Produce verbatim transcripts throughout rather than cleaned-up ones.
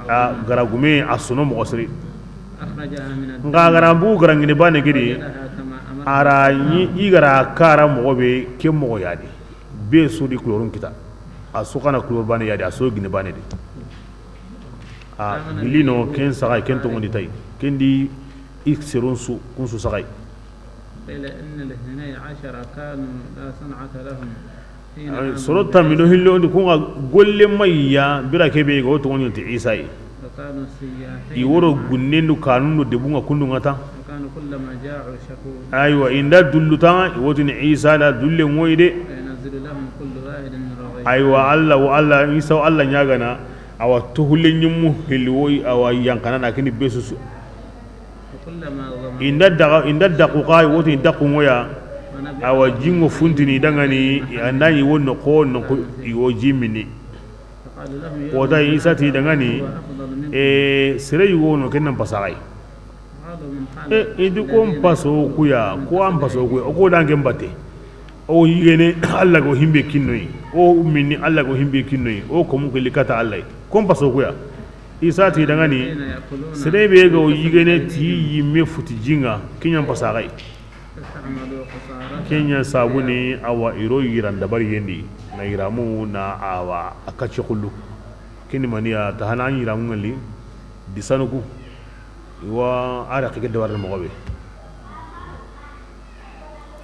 A gara gume a sono moxo siri. Nxa a gara bugu gara ŋini bane gidi. A ra ɲi i gara kara moxo be ke moxo yadi. Be su di kulorun kita. A su kana kulor bane yadi, a su gini bane di. A gilino ken saxa ken toŋondi tay. Ken di i serun su kun su saxay. قيل إن الاثني عشر كانوا لا صنعة لهم حين Ay, عملوا soro tamino بعيسى. Hillo ndi kunga golle mayya bira kebe go to woni ti Isa yi. وكانوا سياحين I woro gunnendu kanundu debunga kundunga ta. وكانوا كلما جاعوا شكوا Aywa, inda dullu ta, i wotini Isa da dulle ŋoyi de. فينزل لهم كل واحد من رغيفه. Aywa, Allah wo Allah, Isa wo Allah ɲagana, awa tuhulle ɲimmu hilli woyi, awa yankana na kini besusu. Inda daga, inda daku xa, woti daku ŋoya. Awa jingo funtini dangani, andani wo noxo, noxo, i wo jimini. Kota Isa ti dangani, e, sere yugo no ken nan pasaxay. E, i di ko n paso kuya, ko an paso kuya, o ko danke mbate. O yigene Allah go himbe kinnoyi. O minni Allah go himbe kinnoyi. O ko mun kili kata Allah. Ko n paso kuya. Isa ti dangani, sere be ga o yigene ti yimme futi jinga, kiɲan pasaxay. Kiɲan sabuni awa iro yiran dabari yendi, na yiramu na awa a kacci xullu. Kini maniya ta hana an yiramu ŋalli, disanuku, iwa a raqi ke dabarini moxo be.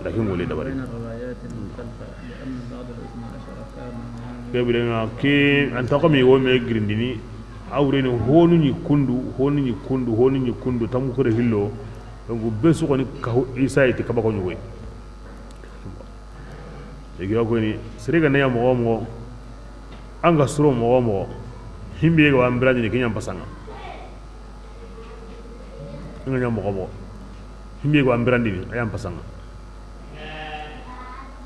Lakin wole dabari. Ke birenga ke anta ko mi wo me girindini. Awreni honu ni kundu, honu ni kundu, honu ni kundu, tamu kure hillo. Donc be su koni ka Isa ite kaba ko ɲugoy. Egi ko ni sere ga na ya moxo moxo. An ga suro moxo moxo. Himbe ga wa mbirani ni kiɲan pasanga. An ga ɲa moxo moxo. Himbe go an birandini, a yan pasanga.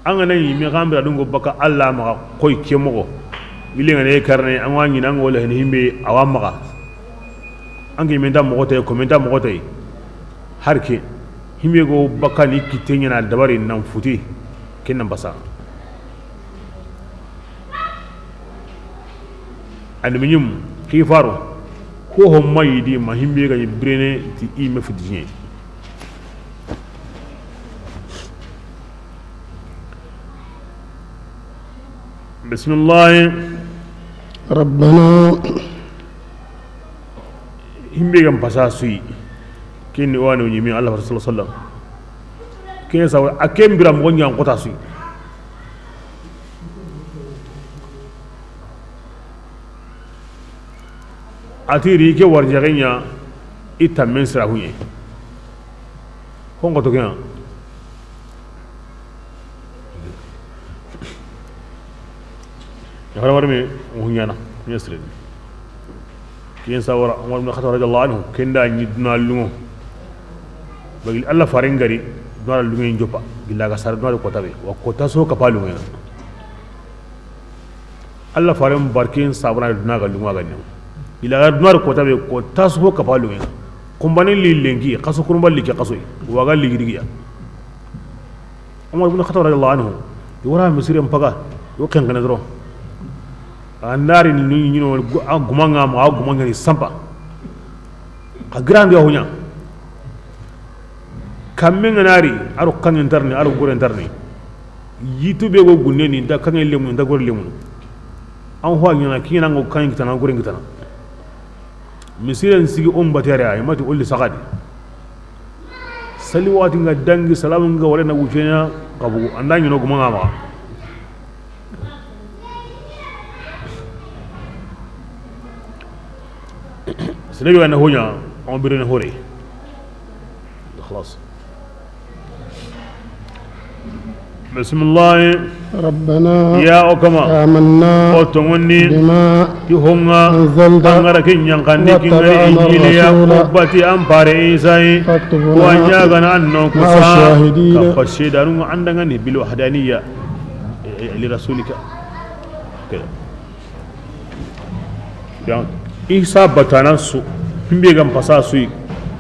An ga na yi me xan bira dungo baka Allah maxa koy ke moxo. Gille ngane karne, an wa ɲina an go le himbe awa maxa. An ke menta moxo tay, ko menta moxo tay. Har ke himbe go baka ni kite ɲana dabari nan futi. Ken nan basa. Aluminium, xifaro, ko homma yidi ma himbe ga ni birene ti i me fitiye. Bismillah. ربنا Himbe gam pasa suyi. Ken ni wani o ɲimi Allah sallallahu alaihi wasallam. Ken sa a ken bira mo ɲan kota suyi. A ti ri ke warjaxe ɲa i tammen sira huɲe. Xonxo to ke ɲa. Yaxara warame ŋuɲana ɲa sireni. Ken sawara Umar ibn Khattab radiyallahu anhu, ken da ɲi duna lungo. Bagil Allah faren gari duna lungo in joppa. Gilla ga sar duna ko tabe wa ko taso ka palu ŋa. Allah faren barkin sabana duna ga lungo ga ne. Ila ga duna ko tabe ko taso ka palu ŋa. Kumbani li lenki kaso kurumba li ke kaso wa ga li gidiya. Umar ibn Khattab radiyallahu anhu, i wara misiren paga, yo ken gana doro. Andari ni ɲino gumanga ma gumanga ni sampa. Ka grande yo ɲa. Kamme nganari aro kangen tarni aro goren tarni. Yitu be go gunne ni da kangen lemu da gor lemu. An ho ɲana kina ngo kangen kitana goren kitana. Misiren sigi on batiyare ay mati olli sagadi. Sali wati nga dangi salamu nga wala na wucena kabu anda ɲino guma nga maxa. Sene be na hoɲa on birene hore. Khalas. Bismillah. ربنا Ya o kama. آمنا O tongonni. بما Ti honga. أنزلت Angara ke ɲankandi kingari واتبعنا injili ya الرسول kubati an pare Isa yi. فاكتبنا Wa ɲagana an no مع kusa. الشاهدين. Ka fashe danu andangani bil wahdaniyya. Eh, eh, li rasulika. Keda. Donc, Isa batana su, himbe gam pasa su,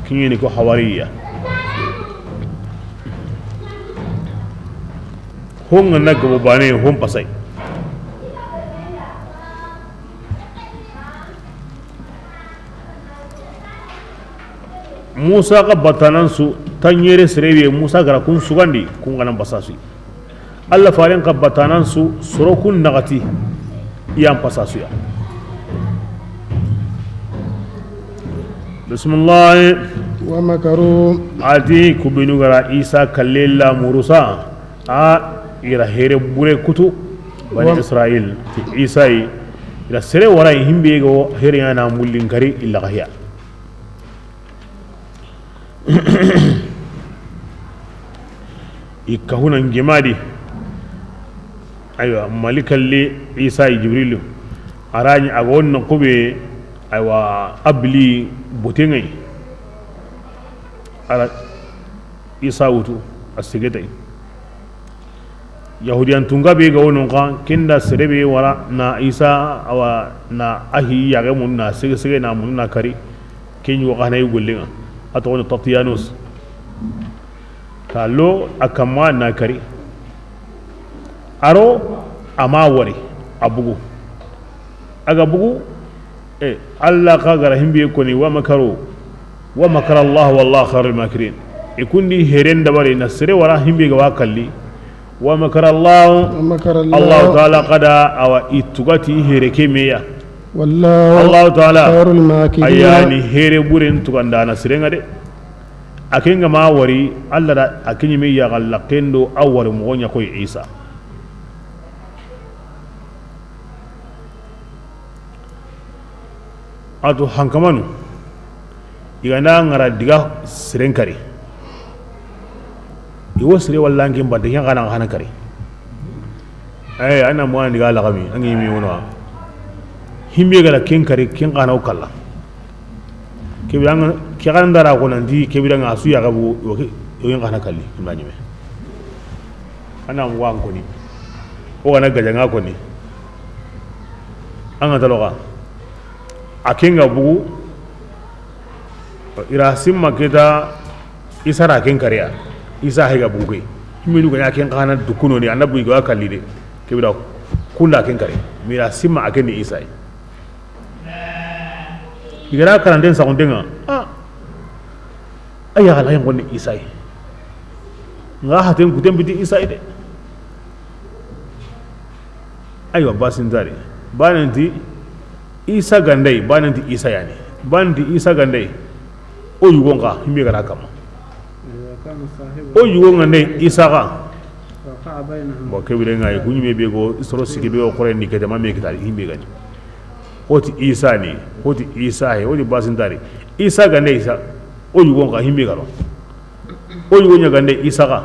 kiɲeni ko hawariya. Hon na gabo bane, hon pasai. Musa xa batanan su, tanɲere sere be Musa ga ra kun sugandi, kun ga na n pasasu. Alla faren xa batanan su, soro kun naxati, i ya n pasasu ya. Bisimilahi. ومكروا. A ti ku benu ga ra Isa kalle la murusa, a i ra here bure kutu. Bani Israil ti Isa yi, i ra sere wara i himbe go here ya na mullin kari illa gahiya. I kahuna n gemadi. Aywa, malikalli Isa yi Jibrilu. A ra ɲi a ga wonno kube, aywa, abli botengai. A ra Isa wutu, a segetay. Yahudiyan tunga be ga wonon xa, kenda sere be wara na Isa, awa, na ahi yage mun na sege sege na mun na kari. Ken ɲi wo xa na yi gollenga. A toxo ni Tatiyanus. Ka lo a kamma na kari. A ro a ma wari, a bugu. A ga bugu, e, Alla xa ga ra himbe koni, wa makaru, wa makara Allah, wallahu khairul makirin. I kundi heren dabari na sere wara himbe ga wa kalli. Wa makara Allah, ومكر الله. Alla Taala xa da awa i tugati here ke meya. والله Alla Taala خير الماكرين. A ya ni here buren tuganda na sirenga de. A kenga ma wari, Alla da a kenyi me ya galla kendo a wari mo nya koy Isa. A to hankamanu, i ga na ŋara diga siren kari. I wo sire walla an kin bante, ken xa na xana kari. Ay, an na mo an diga laxami, an gi mi wono. Himbe ga la ken kari, ken xa na o kalla. Kebe an ke xan dara ko nan di, kebe da ŋa su ya gabu, o ke, o ken xa na kalli, ken ba ɲime. An na mo an koni. O ga na gaja ŋa koni. An ga taloxa. A ken ga bugu, i ra simma kita, Isa ra ken kariya. Isa he ga bugu ke. Minu ga ɲa ken xa na dukuno ni, an na bugu ga kalli de. Kebe da kunda ken kari. Mi ra simma a ken ni Isa yi. I ga ra karanten saxunten ŋa. A. A ya gala ŋonni Isa yi. Ŋa haten kuten biti Isa yi de. Aywa, basintari. Banen ti Isa gandai, banen ti Isa yani. Banen ti Isa gandai. O yugon xa, himbe ga ra kama. O yugon gandai Isa xa. Bon, kebire ŋa yi, kuɲi me be go, soro siki be go, xore ni kete ma me kitari, himbe gani. Hoti Isa ni, hoti Isa he, hoti basintari. Isa gandai Isa. O yugon xa, himbe ga ro. O yugon ɲa gandai Isa xa.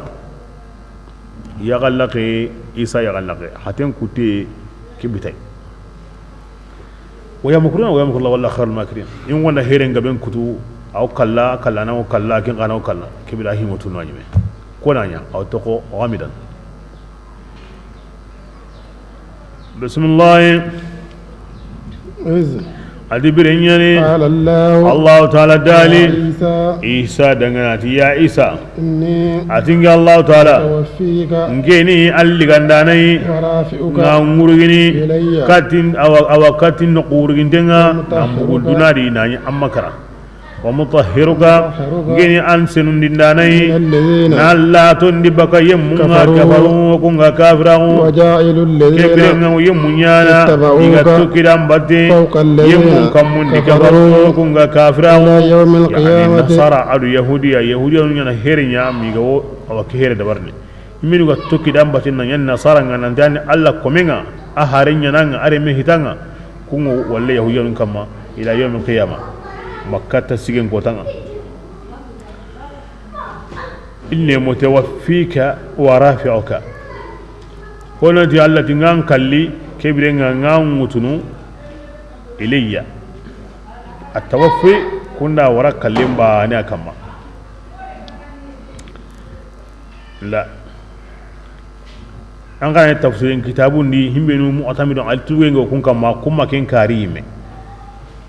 Yaxallaqe, Isa yaxallaqe, haten kutte ke bitay. Wa yamkuruna wa yamkuru Allah wallahu khairul makirin. In wanda heren gaben kutu, aw kalla, kalla na aw kalla, kin kana aw kalla. Kibira himo tunu a ɲime. Ko na ɲa, aw toko, aw amidan. Bismillah. إذ A di bire ɲani. قال الله Allahu Taala dali. يا عيسى Isa dangana ti ya Isa. إني A ti nge Allahu Taala. متوفيك Nge ni alligandanayi. ورافعك Nga ngurugini. إلي Katin awa, awa katin no ngurugintenga. ومطهرك Na mbugu dunadi na ɲi amma kara. Wa mutahhiruka, ومطهرك nge ni an senundindanayi, من الذين na latondi baka yemmunga كفروا kafaru, kunga kafiragu. وجاعل الذين Kebirenga yemmu ɲana, اتبعوك iga tukidan batte, فوق الذين yemmun kammundi كفروا kafaru, kunga kafiragu. إلى يوم Yani القيامة. Nasara adu Yahudiya, Yahudiya nu ɲana heri ɲa, miga wo, awa ke here dabarni. Minu ga tokki dan batin na ɲan nasara nga nan dani Allah komenga, a hare ɲananga, are me hitanga, kungo walle yahudiyanun kamma, ila yawmil qiyama. Makka ta sigen kotanga. Inni mutawaffika wa rafi'uka. Kono ti Allah ti ngan kalli, kebire nga ngan ngutunu, ilayya. At-tawaffi kunda wara kallin ba ne a kamma. La. An ga na tafsirin kitabun di, himbenu mu'tamidun al tuwe ngo kun kamma, kuma ken kari yimme.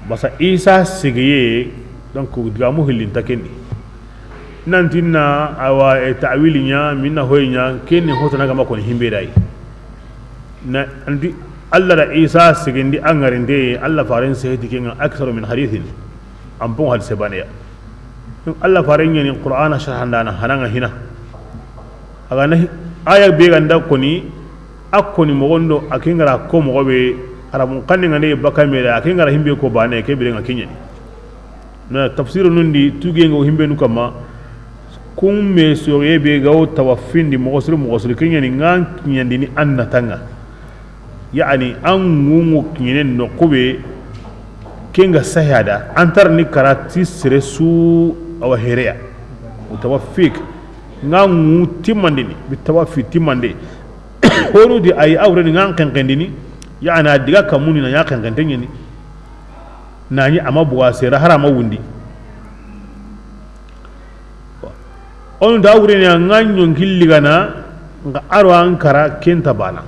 Basa Isa sigiye, donc, diga mu hillin ta kendi. Nanti na awa, e, ta'wili ɲa, minna hoy ɲa, kenni hotana gama kon himbe dai. Na, andi, Allah da Isa sigindi a ŋarinde, Allah faren seheti kenga aktharu min hadithin. An pon hadise baneya. Alla fare ɲa ni Qur'ana sharhandana hananga hina. A ga na hi-, aya be ga nda koni, a koni moxo ndo, a ke ŋa ra ko moxo be, Arabun xanne ŋa ne baka me da, a ke ŋa ra himbe ko bane, ke bire ŋa ke ɲa ni. Na tafsiru nun di, tuge ŋa himbe nu kama, kun me soye be ga o tawafindi moxo suru, moxo suru, ke ɲa ni ŋa kiɲandini an na tanga. Yani, an ŋuŋu kiɲene noqu be, ke ŋa sahada, an tar ni kara ti sere su awa hereya. Mutawaffik, ŋa ŋu timmandini, bi tawaffi timmande. Honu di ay awre ni ŋa xenxendini, yani, a diga kamuni na ɲa xenxente ɲeni. Na ɲi ama buga sera harama wundi. Onu da wurene a ŋa ɲonki ligana, ŋa aro an kara kenta bana.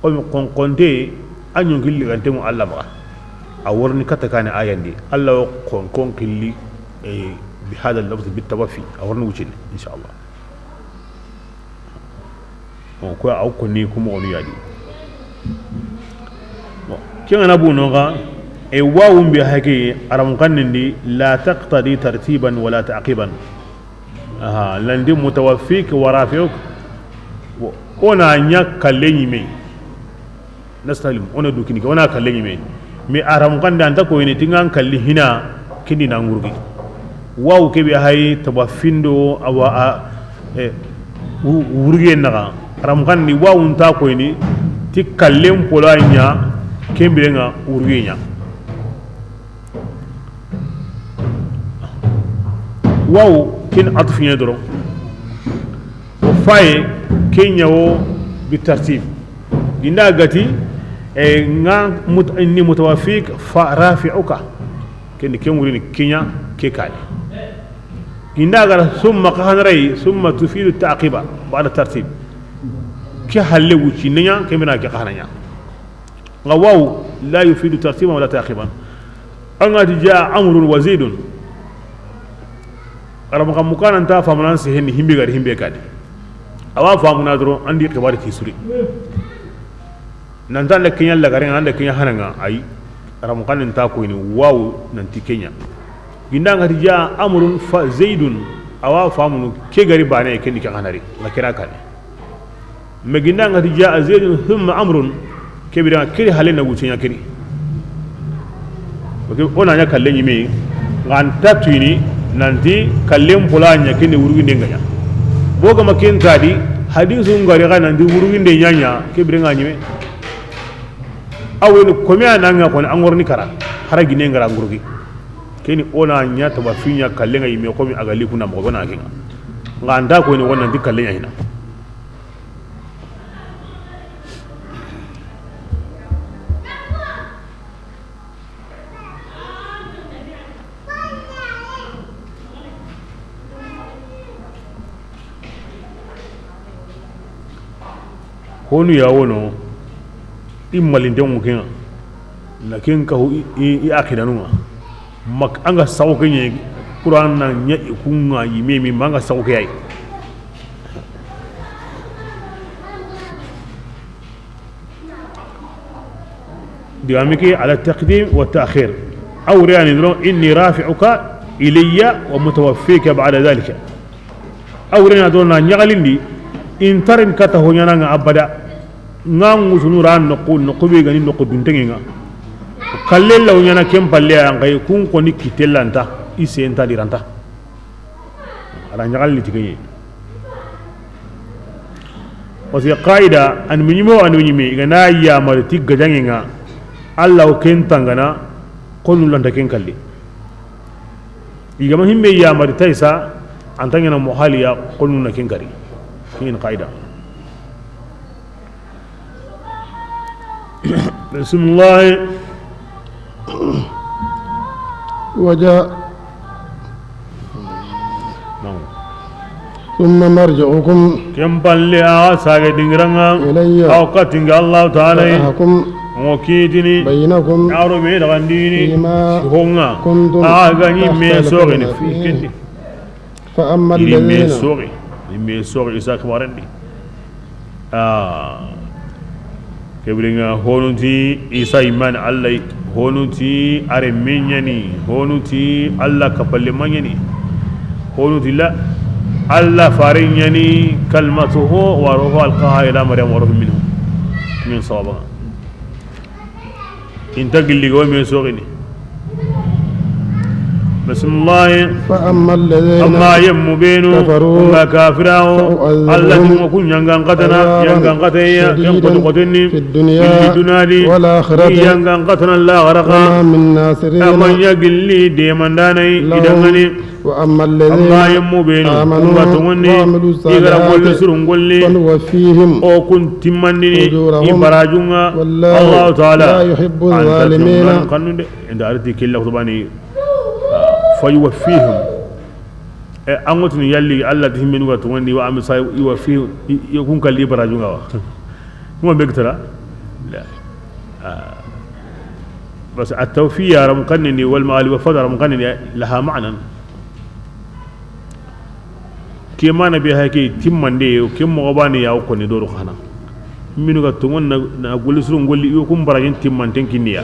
O mi konkonte, a ɲonki ligante mu Alla maxa. A worni kata kane ayandi. Alla o konkon killi, eh, bi hada lafz bi tawaffi. A worni wucini, inshallah. Bon, ko aw konni ku moxonu yadi. Bon, ke ŋa na bu noxa, e wawun bi hake, Arabun xannen di, la taqtadi tartiban wala ta'qiban. Aha, landi mutawaffik wa rafi'uk. Bon, o na ɲa kalle ɲime. Nastalim, o na du kini ke, o na kalle ɲime. Mais Arabun xannen di a nta koyini ti ŋa kalli hina, kindi na ŋurgi. Wawu ke be hay tawafindo awa a, eh, wu-, wurgiye naxa. Arabun xannen di wawu nta koyini ti kallen pola ɲa, ke bire ŋa wurgiye ɲa. Wawu ken atfiye doron. O faye ke ɲa wo bi tartib. Ginda gati, eh, ŋa mut-, inni mutawaffik fa rafi'uka. Ken di ken wurini ke ɲa ke kane. Ginda gara summa ka hanarai, summa tufidu ta'qiba ba'da tartib. Ke halle wuci ne ɲa, ke mina ke hana ɲa. Ŋa wawu la yufidu tartiban wala ta'qiban. An ga ti jaa amrun wa zaidun. Arabun xanne mu kana nta famunan se henni himbe gari himbe kadi. Awa famuna doro andi xibari ti suri. Nanta nda ke ɲa lagare ŋa, nda ke ɲa hana ŋa, ay. Arabun xannen nta koyini wawu nanti ke ɲa. Ginda ŋa ti jaa amrun fa zaidun. Awa famunu ke gari bane kendi ke hanari. Ŋa kira kane. Mais ginda ŋa ti jaa zaidun thumma amrun, ke bire ŋa kiri halle na wucce ɲa kiri. Parce que o na ɲa kalle ɲime, ŋa nta tuyini, nanti kallen pola ɲa kende wurginde ŋa ɲa. Bo ga ma ken tadi, hadisu ŋari ga nanti wurginde ɲa ɲa, ke bire ŋa ɲime. Aweni komi a na ŋa koni, a ŋorni kara, hara gine ŋa ra ŋurgi. Keni o na ɲa tawafi ɲa kalle ŋa yime komi a ga li kuna moxo na ke ŋa. Ŋa nta koyini wo nanti kalle ɲa hina. Honu ya wono, i malinten ŋu ke ŋa, na ken kahu i, i, i akidanu ŋa. Mak-, an ga saxu ke ɲa, Qur'an na ɲa i ku ŋa yime mi, ma an ga saxu ke yi. Digame ke ala taqdim wa ta'khir. A wure yani doron, inni rafi'uka ilayya wa mutawaffika ba'da dhalika. A wure na doron na ɲaxalindi, in tarin kata ho ɲana ŋa abada. Ŋa ŋusunu ra noqu, noqu be gani noqu duntenŋe ŋa. Kalle law ɲana ken palle ya ŋa yi kun koni kitellanta, i senta diranta. Ala ɲaxalli ti ke ɲi. Parce que qaida, an mi ɲime wo an mi ɲime, i ga na yamari ti gajaŋe ŋa, Alla wo ken tangana, konu lanta ken kalli. I ga ma himbe yamari taysa, an ta ɲana mohaliya, konu na ken kari. Ken qaida. بسم الله. وجاء. ثم مرجعكم. Ken palle a sage dingira ŋa. إلي. Aw katinga Allah Ta'ala. فأحكم. Ŋo kitini. بينكم. Aro me dagandini. فيما. Honga. كنتم. A ga ni me so gani. تختلفون فيه. Kiti. فأما الذين. Ni me soxi, ni me soxi Isa kibarendi. Ah. Kebiringa honu ti Isa imani Allah, honu ti are menyani, honu ti Allah kapalle manyani. Honu tilla, Alla faren ɲa ni kalimatuhu wa ruhu alqaha ila Maryam wa ruhu minhu. Min sawaba. Inta gilli go me soxini. Bismillah. فأما الذين Amma yemmu benu كفروا nga kafirawo, فأعذبهم Alla ti mo kun yangan katana, عذابا yangan kataya, شديدا yan koto kotenni, في الدنيا gilli dunadi, والآخرة yangan katana la gharaka. وما من ناصرين Amma ya gilli de mandanai لهم idangani. وأما الذين Amma yemmu benu آمنوا nga tongondi, وعملوا i gara golle الصالحات surun golli, فنوفيهم o kun timmandini أجورهم i barajunga. والله Allahu Taala لا يحب anta الظالمين. Tungan kanunde. Inda arti killa khutbani. Fa yuwaffihim. E, an ŋotini yalli Alla ti himmenu ga tongondi wa amsa yuwaffihim, i, i kun kalli barajunga wa. Kuma be kitara. La. Ah. Bas at-tawfiya ram kanni wal ma'al wa fadar ram kanni laha ma'nan. Ke mana be hake timmande yo, ke moxo bani ya ko ni doro xana. Minu ga tongon na, na golli surun golli yo kun barajin timmanten kinniya.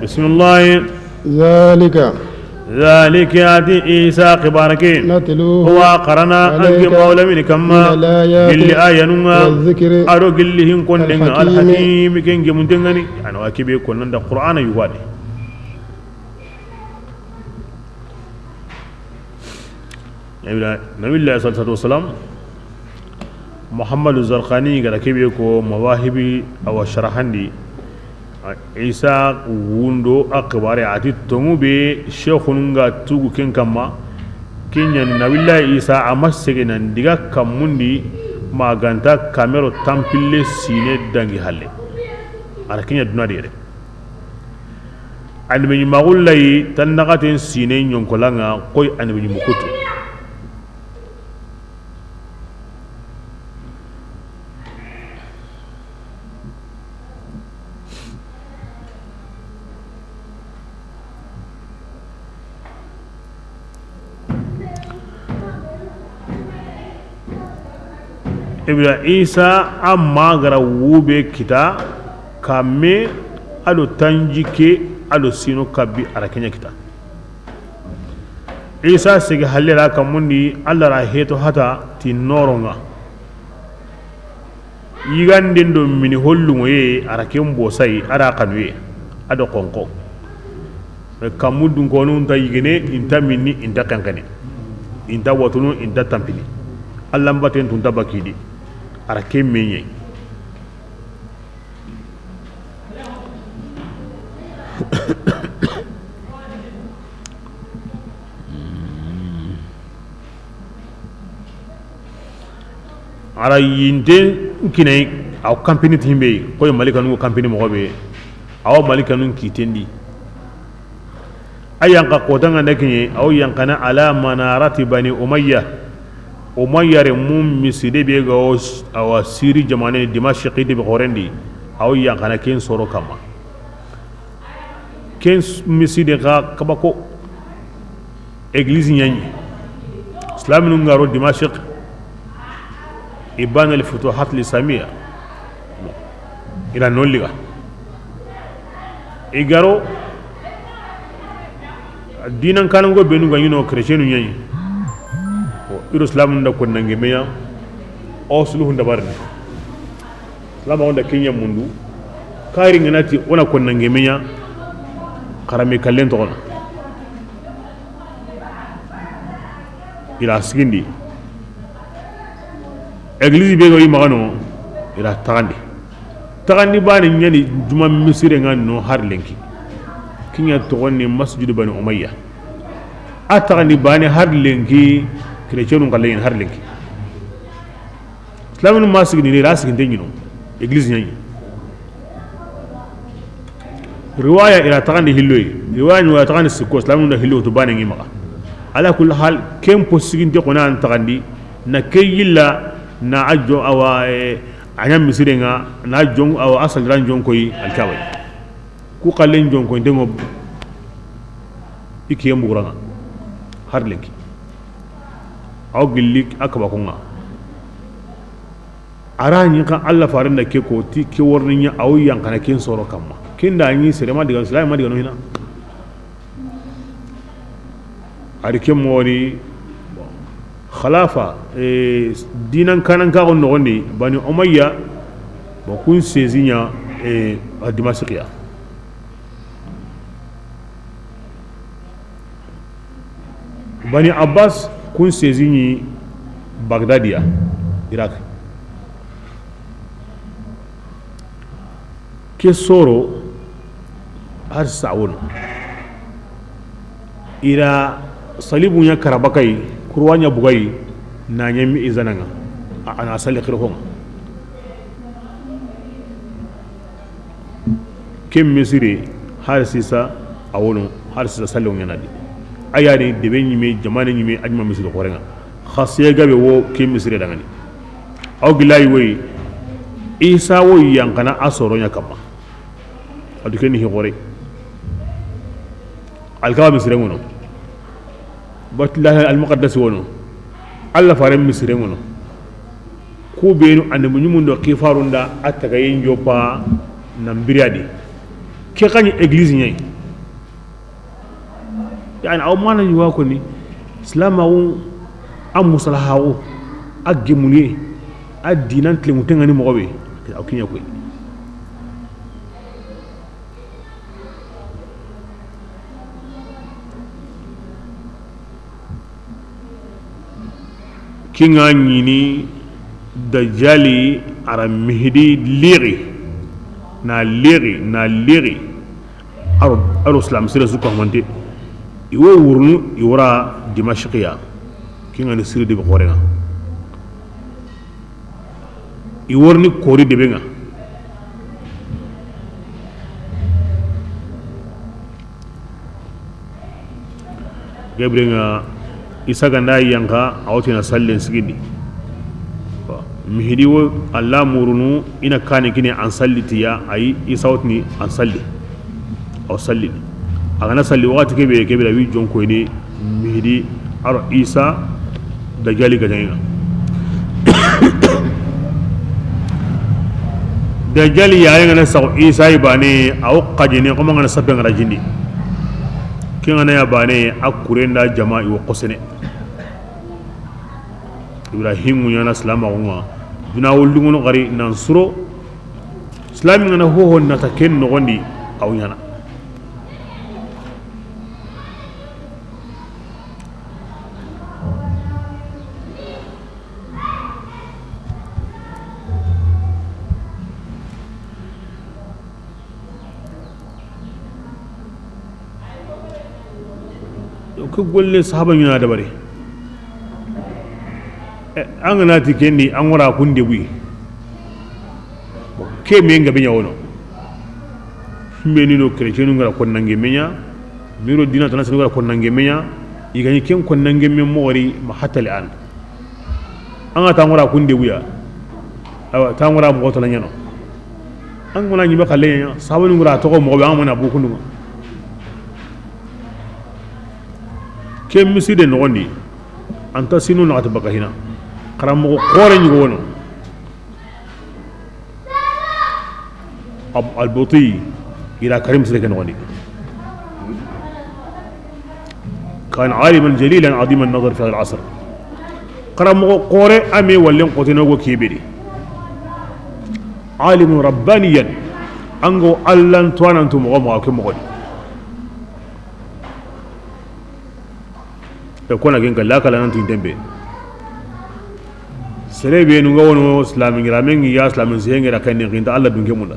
Bismillah. ذلك Zalika ati Isa xibaare ke. نتلوه Wa qarana عليك anke mawla mini kamma. من الآيات Gilli ayanunga. والذكر A do gilli hin konnenga. الحكيم Alhakimi ken gemuntengani. Ana wa kibe konnanda Qur'ana yugade. Nabila, Nabillahi sallallahu alaihi wasallam, Muhammadu Zarqani gara kebe ko Mawahibi awa sharahandi, a, Isa wundo a xibaare ati tongu be sheikhunun ga tugu ken kamma, ken ɲa ni Nabillahi Isa a ma sege nan diga kammundi ma ganta kamero tampille sine dangi halle. A ra ken ɲa duna di yere. Annabi ɲumaxu layi tan naxaten sine ɲonkolanga koy annabi ɲumu kutu. Ibra Isa a ma gara wube kita kamme a do tanjikke a do sino kabbi a ra ken ɲa kita. Isa sigi halle ra kammundi, Alla ra heto hata ti noronga. Yiganden do mini hollungoye, a ra ken bosayi, a ra xanuye, a do xonxo. Kammu dunkonu nta yigene, inta minni, inta xenxene, inta watunu, inta tampini. Alla mbaten tunta bakidi, a ra ken meɲe. A ra yinten kinay, aw kampini timbe, koy malikanu kampini moxo be, aw malikanu kitendi. A yanqa kotanga nda kiɲe, aw yanqana ala manarati Bani Umayya. Umayya renmu miside be ga wo, awa Siri jamane Dimashqi de be xorendi, aw yanqana ken soro kamma. Ken miside xa kabako église ɲaɲi. Islaminu ngaro Dimashq, Iban al Futuhat al Islamiyya. Ila nolliga. I garo dinan kanango benu ga ɲino chrétienu ɲaɲi. O iro islamunu nda konnange meya. O suluhu nda barni. Islam onda kenya mundu. Kari nganati ona konnange meya. Karame kallen toxono. Ila sigindi. Église be go yi maxano, ila taxandi. Taxandi bani ɲani juma misire nga no har lenki. Kinya toxoni Masjid Bani Umayya. A taxandi bani har lenki, chrétienun kalle har lenki. Islaminu ma sigini, ila siginte ɲino. Église ɲaɲi. Riwaya ila taxandi hilloyi. Riwaya ɲuwa taxandi sikko, islaminu da hillo to bane ngi maxa. Ala kulli hal, ken po siginte xona an taxandi, na ke yilla, na a jo awa, eh, a ɲa misire nga, na jon awa a saldiran jonkoyi alkawai. Ku xallen jonkoyi ndengo i kiyen buguranga. Har lenki. Aw gilli a kabakonga. A ra ɲi xa Alla faren da ke ko ti ke worni ɲa aw yanqana ken soro kamma. Ken da ɲi sere ma diga, silami ma diga no hina. A ri ke moxo ni, bon, xalafa, eh, diinan kanankaxu noxon di, Bani Umayya, bon, kun sezi ɲa, eh, a Dimasikiya. Bani Abbas, kun sezi ɲi Bagdadiya, Irak. Ke soro, har sa wono. I ra salibu ɲa karabakay, kurwa ɲa bugay, na ɲami izananga. A, a na sali xirxonga. Ke misiri, har sisa, a wono, har sisa sali wo ɲana di. A ya ni debe ɲime, jamane ɲime, a ɲima misiri xorenga. Xasiye gabe wo ke misiri dangani. Aw gilayi woyi, Isa wo yanqana a soro ɲa kamma. A du ke ni hi xore. Alkawa misiren ŋono. Batullah al-Muqaddas wono. Allah faren misiren ŋono. Ku benu annabi ɲumun do xifarun da a tagayen joppa nan biriyadi. Ke xaɲi église ɲayi. Yani, aw mana ɲi wa koni, silamaxu, a musalahaxu, a gemuye, a dinan tileŋu teŋani moxo be, aw kiɲa koy. Kinga ɲini Dajali ara Mihdi lixi, na lixi, na lixi. Aro, aro silam sere su ko mante. I wo wurunu, i wara Dimashqiya. Kinga ni siri de xorenga. I worni kori debe ŋa. Gabriel ŋa Isa ganda yanka, a wotini sallen sigindi. Mihidi wo, Allah murunu, ina kani kini an salli tiya, ayi, Isa wotini an salli. Aw salli. A gana salli wakati kebe, kebe da wi jonko ini Mihidi, aro Isa, Dajali gajaŋa. Dajali ya ngana sago Isa ibane, aw qajene, ko ngana sabe ngara jindi. Ke ngana ya bane, a kurenda jama iwo kosene. Ibrahim ɲana silamaxu ŋa. Duna wullu ŋono xari nan suro. Silami ngana hoho nata ken noxondi, aw ɲana. Ke golle sahaba ɲana dabari. Eh, an gana ti kendi, an wara kun debuyi. Ke me nga be ɲa wono. Mbe ni no chrétien ngara kon nange me ɲa. Miro dina tana sen ngara kon nange me ɲa. I gani ken kon nange me moxori ma hatta li an. An ga tangora kun debuya. Awa, tangora moxo tana ɲano. An gona ɲi ba xalle ɲa, sabani ngura toxo moxo be an mana bu kunduma. Ke miside noxondi, anta sinu naxati baka hina. Xaramoxo xore ɲugo wono. Al-Buti, ila Karim Sire ke noxondi. كان عالما جليلا عظيم النظر في هذا العصر. Xaramoxo xore a me wallen xotene go kebe di. عالما ربانيا. An go Allan tuwanantu moxo moxo ke moxo di. E kona ken kala kala nan tin tembe. Sere be nu nga wono islami ngira men ya islami se ngira kan ni kinta Allah dunke munda.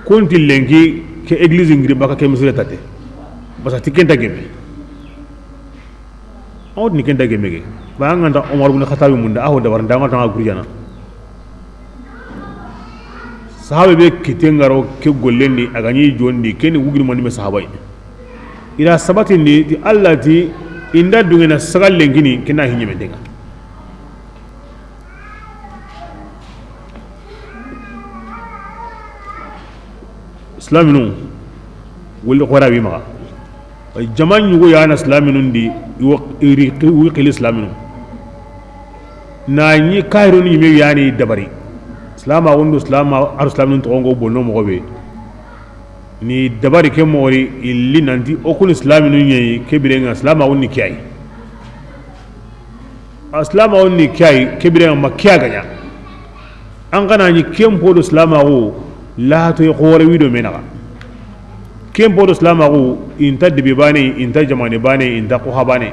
Kunti lenki ke église ngiri baka ke misire tate. Basa ti kenta gemme. Awot ni kenta gemme ge. Ba nganta Omar ibn Khattab munda, aho da waranda ngata gurjana. Sahabe be kite ngaro ke gollendi, a ga ɲi jondi, ke ni wugini mani me sahabai. Ira sabatindi, ti Allah ti, inda dungena sagallen kini, kina hinye mendenga. Islaminu, wuli xora wi maxa. Jama ɲugo yana silaminun di, i wo, i ri, i wi xili silaminu. Na ɲi kahirun ɲime yani dabari. Silama wondo silama, ar silaminun toxo ngo bonno moxo be. Ni dabari ke moxo ri, i li nanti o kuni silaaminu ɲa yi, ke biren ŋa silaamaxun ni ke ya yi. A silaamaxun ni ke ya yi, ke biren ŋa ma ke ya ga ɲa. An ga na ɲi ken po do silaamaxu, laatoyi xoore wi do me naxa. Ken po do silaamaxu, i nta debe baane, i nta jamaane baane, i nta xoxa baane.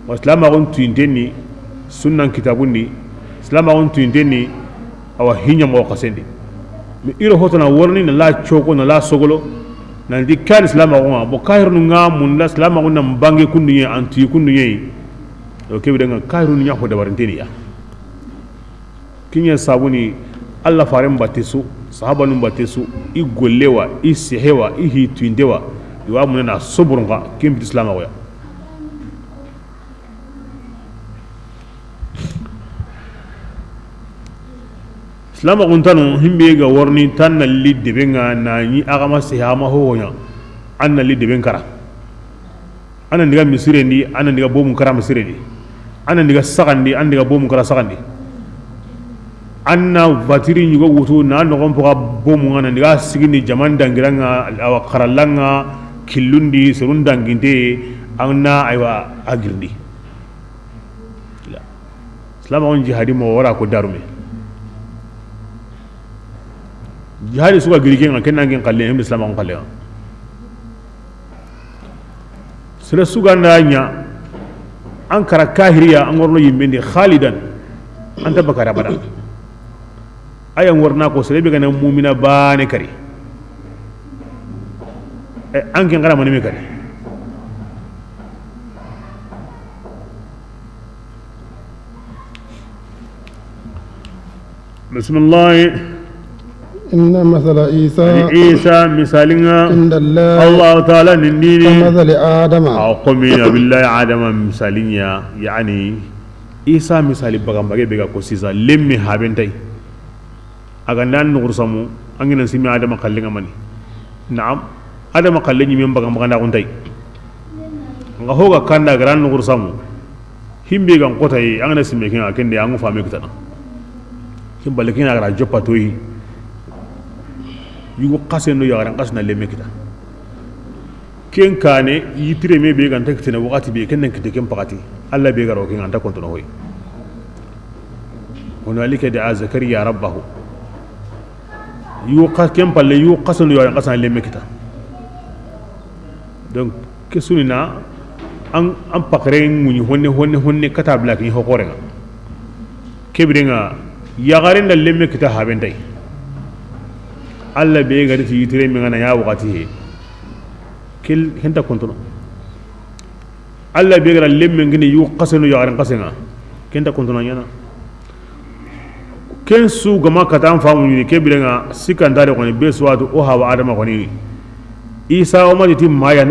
Wa silaamaxun tuyinten ni sunnan kitaabun di, silaamaxun tuyinten ni, awa, hiɲa moxo xasen di. Mais i ro hoto na worni na la coko na la sogolo, nanti ke ya ni silaamaxun ŋa, bo kaahirunu ŋa munda silaamaxun na bange kundu ɲa yi, an tuyi kundu ɲa yi. O ke biren ŋa kaahirunu ɲa ho dabarinten ni ya. Ke ɲa sabu ni, Alla faaren batte su, sahabanun batte su, i golle wa, i sehe wa, i hi tuyinte wa, i wa munda na soborun xa, ken biti silaamaxu ya. Silaamaxun tanu, himbe ga worni tan na li debe ŋa na ɲi a ga ma sehe a ma hoho ɲa, an na li deben kara. An na diga misiren di, an na diga bomun kara misiren di. An na diga saxan di, an diga bomun kara saxan di. An na batiri ɲugo wutu, na noxon poxa bomun ŋa, na diga sigindi jaman dangiran ŋa, awa xarallan ŋa, killun di, serun danginte, an na, aywa, a girindi. Silaamaxun jihadi mo wara ko darume. Jihadi su ga giri ke ŋa, ken na ken xalle, himbe silaamaxun xalle ŋa. Sere su ga nda ɲa, an kara kaahiriya, an worno yimben di xaalidan, an ta bakara bada. A ya n worna ko sere be ga na muumina baane kari. E, an ken xara mani me kari. Bisimilahi. إن مثل عيسى Ani Isa misaalin ŋa عند الله Allahu Taala nin di ni. كمثل آدم. A xo mi na billahi Adama misaalin ya, yani Isa misaali baganbage be ga ko sisa lemme haben tay. A ga nda an nuxur samu, an gina simi Adama xallen ŋa mani. Naam. Adama xallen ɲi men baganbaga nda xun tay. Nga hoga kanda ga ran nuxur samu. Himbe gan xotay, an gana simme ken ŋa, ken de an ŋa fame kitana. Ken balle ken ŋa ga ra joppa toyi. Yugo xasen do yaxaran xasen na lemme kita. Ken kane, yitire me be ganta kitene waxati be, ken nan kite ken paxati. Alla be ga ro ken ŋa, an ta kontono hoy. هنالك دعا زكريا ربه. Yugo xa-, ken palle, yugo xasen do yaxaran xasen na lemme kita. Donc, ke sunina, an, an pakare ŋuɲi honne, honne, honne, kata bila kini ho xoren ŋa. Ke biren ŋa, yaxaren da lemme kita haben tay. Alla be ga ri ti yitire me ngana ya waxati he. Kel, ken ta kontono. Alla be ga ra lemme ngini yugo xasen do yaxaran xasen ŋa. Ken ta kontono ɲana. Ken su ga ma kata an famu ɲi, ke biren ŋa sikka nta de xoni, be su wa tu o hawa Adama xoni. Isa o ma ti ma ya,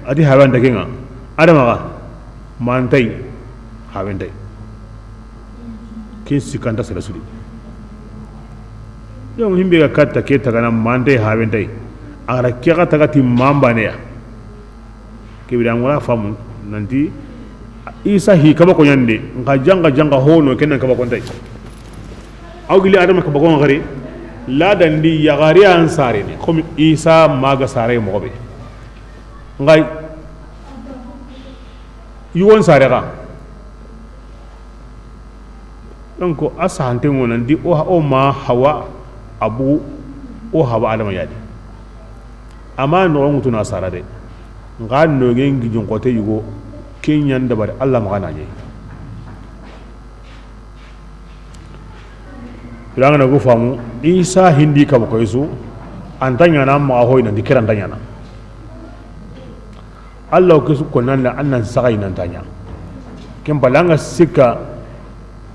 a ti hawa nta ken ŋa. Adama ga, ma ntay, hawa ntay. Ken sikka nta sere su di. Yo, himbe ga katta ke tagana ma ntay, hawa ntay. A ga ra ke ga taga ti ma n baane ya. Ke bire an ga ra famu nanti Isa hi kaba ko ɲande, nxa janga janga hono ken nan kaba ko ntay. Aw gili Adama kaba ko ngari, la dandi yaxare an sare ni, comme Isa ma ga sare moxo be. Nxa yugon sare ga. Donc, a sahante ŋo nan di o, o ma Hawa, a bu o Hawa Adama ya di. Ama noxo ŋutu na sara de. Nxa noge ngijin xote yugo, ken ɲan dabari Alla maxa na ɲe. Firangana go famu, Isa hindi kaba ko Yesu, an ta ɲana maxa hoy nan di kiran ta ɲana. Alla o ke su ko nan da an nan saxay nan ta ɲa. Ken palle an ga sikka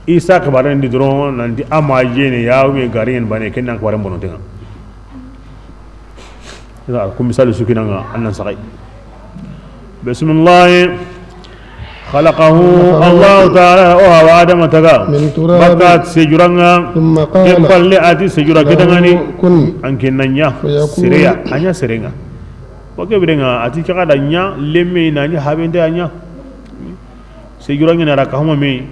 Isa xibaren di doron nan di ama yene ya, o me gariyen bane, ken nan xibaren bono tenga. Ina ku misali su kinanga an nan saxay. Bismillah. خلقه الله تعالى, o Hawa Adama taga. من تراب. Baka sejuran ŋa. ثم قال. Ken palle a ti sejura له kitangani. كن. An ke na ɲa. فيكون. Sereya, a ɲa serenga. Wa ke birenga, a ti ke ga da ɲa, lemme na ɲa, haben nta ɲa. Sejura ŋa na ra ka homa me,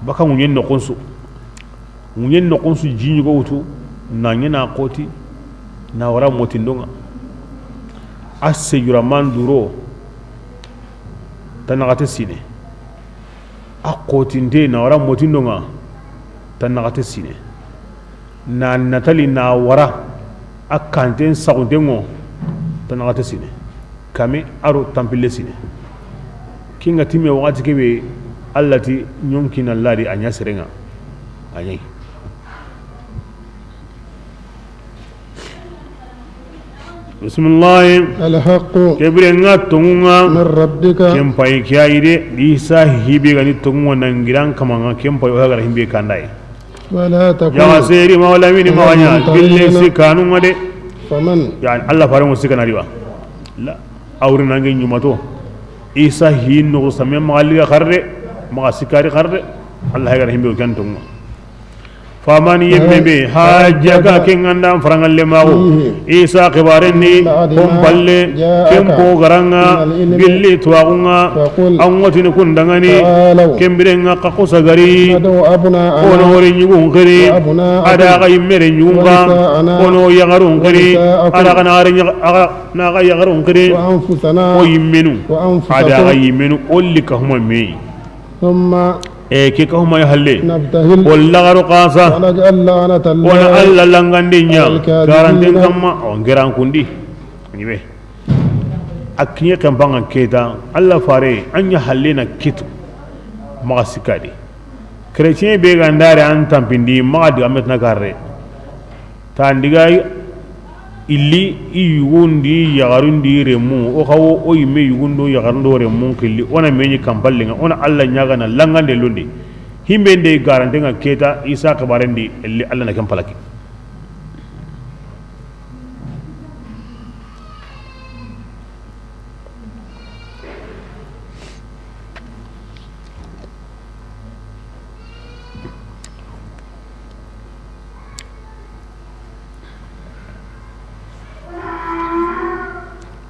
baka ŋuɲen noxon su. Ŋuɲen noxon su ji ɲugo wutu, na ɲa na xoti, na wara motindo ŋa. A sejura man duro, ta naxate sine. A xotinte na wara motindo ŋa, ta naxate sine. Na natali na wara, a kanten saxunten ŋo, ta naxate sine. Kame aro tampille sine. Kinga timme waxati kebe, Allah ti ɲonki na ladi a ɲa serenŋa. A ɲayi. Bismillahi. Alhaqqu. Kebire ŋa tonŋu ŋa. Min rabbika. Ken payi ke ayi de, Isa hibe gani tonŋu ŋa na ŋiran kama ŋa, ken payi o hagara himbe kandaye. Wala takun. Jaga seri ma wala mini ma ɲa, bille sikanu ŋa de. Faman. Yani, Allah fare mo sikana riwa. La, awri nange ɲumato. Isa hin no same ma liga xarde, ma sikari xarde. Allah hagara himbe o kan tonŋu ŋa. Faman yemme be hajjaka ke ŋa nda farangalle mago. Isa xibaren ni kon palle ken po garanŋa billi tuwaxu ŋa. An ŋotini kun danŋani. Kembire ŋa xa xusagari. Ono wori ɲugun xiri. Ada xa yimmere ɲugun xa. Ono yaxarun xiri. Ada xa na xa yaxarun xiri. O yimmenu. Ada xa yimmenu. Olli ka huma meyi. E ke ka huma ya halle. Walla garo kasa. Ona Allah langande ɲa garanten kamma. O ngeran kundi. Ɲibe. A kiɲe kempanga keta Allah fare a ɲa halle na kitu. Maxa sikadi. Chrétien be gandare an tampindi maxa diga metna karre. Ta ndiga illi i yugundi yaxarundi remu, o xawo o yimme yugundo yaxarundo remu xilli, o na meɲi kampallenŋa, o na Allah ɲaga na langande londi. Himbe nde garantenŋa keta Isa xibarendi, illi Allah na ken palaki.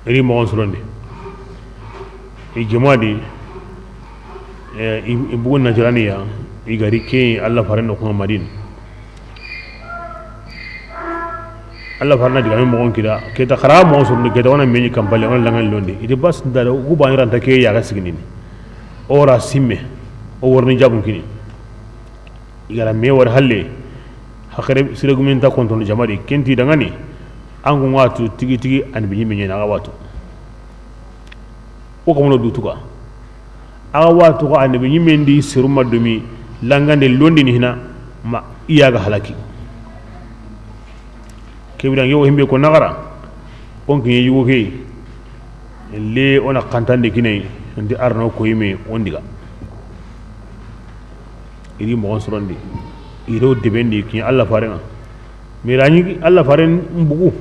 Iri moxon sorondi. I jamaadi, eh, i, i bugu Najraniya, i gari ke Allah faren do kuma Madina. Allah farna diga mi moxon kida keta xara moxon sorondi keta o na meɲi kampalle o na langan londi. Iti bas dada ku bani ranta ke ya ga sigini. O ra simme o worni jabun kini. I gara me wari halle. Haxere sire gumen ta kontono jamaadi kenti dangani. An ku ŋa tu tigi tigi an bi ɲimme ɲena ga watu. O kamono dutuga. Awa to ko annabi ɲimendi seruma domi langande londini hina ma iyaga halaki. Kebira nge wo himbe ko nagara. On kiɲe yugo ke le ona kantande kinai ndi arno ko yime on diga. Iri moxon sorondi. Iro debendi kiɲe Allah farenŋa. Mirani Allah faren mbugu.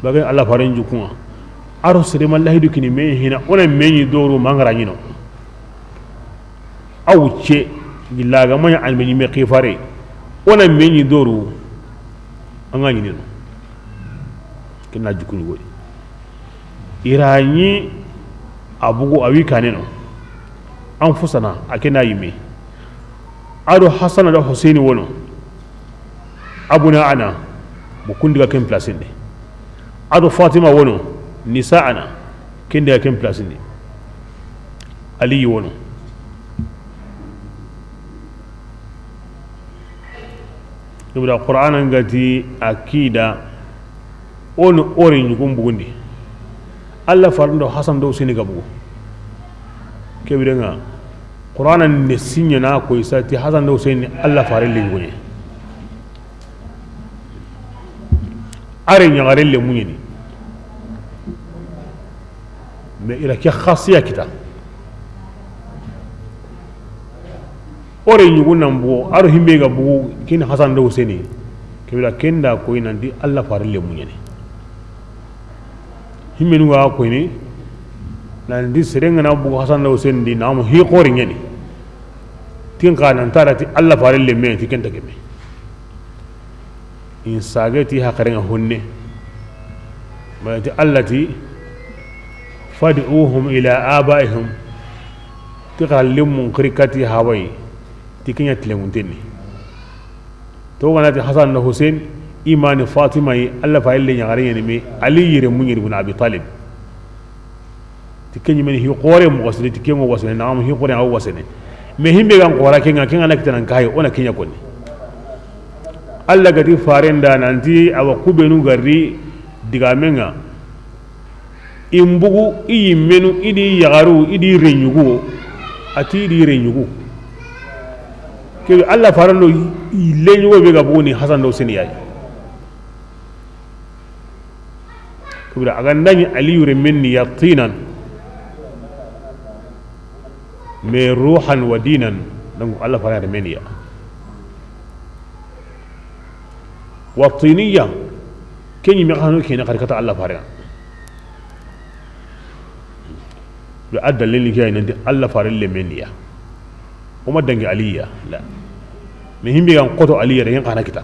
Bagen Allah faren jukunŋa. Aro sere ma lahidu kini me hina ona meɲi doru mangara ɲino. Aw ce gillaga maɲa almeɲi me xifare. Ona meɲi doru anga ɲinino. Kinna jukuni goy. Iraɲi a bugu a wi kaneno. Anfusana a kena yime. Ado Hasana do Huseyni wono. Abuna ana mo kundiga ken place ndi. Ado Fatima wono. Nisa ana kendiga ken place ndi. Aliyi wono. Ibra Qur'ana ngati akida. Ono ore ɲugun bugundi. Allah farin do Hasan do Huseyni ga bugu. Kebirenga Qur'ana ne siɲana ko isa ti Hasan do Huseyni Allah farin le ɲugunye. Are ɲagare le muɲeni. Mais ira ke khasiya kita. Ore ɲugu nan bugu aro himbe ga bugu kin Hasan do Huseyni. Kebira kenda koy nanti Allah farin le muɲeni. Himmenu ga koyni nanti serengana bugu Hasan do Huseyni di namo hi xori ɲeni. Tin xa nan tarati Allah farin le me ti kenta kebe. In sageti hakarenga honne. Bayati Allah ti fad'uhum ila abaihim. Ti xallimun xirikati hawai. Ti kenya tilenguntenni. To ganati Hasan na Hussein imani Fatima yi Allah fa ille ɲagare ɲeni me Ali yire muɲiri bun Abi Talib. Ti ke ɲi meni hi xoore moxo siri, ti ke ŋo wasene, naxam hi xoore a wasene. Mais himbe gan xoora ke ŋa, ke ŋa na kitana n kayi, o na ke ɲa konni. Alla ga ti faren da nanti awa kubenu garri digamen ŋa. I mbugu, i yimmenu, i di yaxaru, i di reɲugu, a ti i di reɲugu. Ke Alla faren do i leɲugo be ga bugu ni Hasan do Huseni yayi. Kubira a ga nda ɲi Aliyu renmen ni ya tinan, mais ruhan wa dinan, donc Alla faren renmen ni ya. Wa tiniya, ke ɲi me xano ke na xari kata Alla faren. Yo, a dalili ke ay nanti Alla faren renmen ni ya. O ma dangi Aliya la. Mais himbe gan xoto Aliya de, ken xa na kita.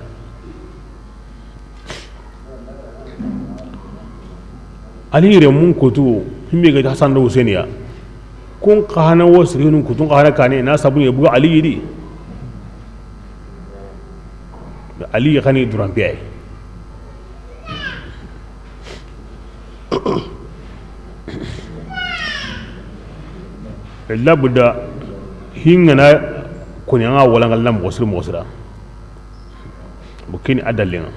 Ali renmun kutu, himbe ga Hasan do Huseni ya. Kun xa na wo sirinun kutun xa na kane na sabu ne buga Ali yi di. Ali xa ni duran piye. Labuda hingana koni an ga wala ngal na moxo siri moxo sira. Bo kini a dallen ŋa.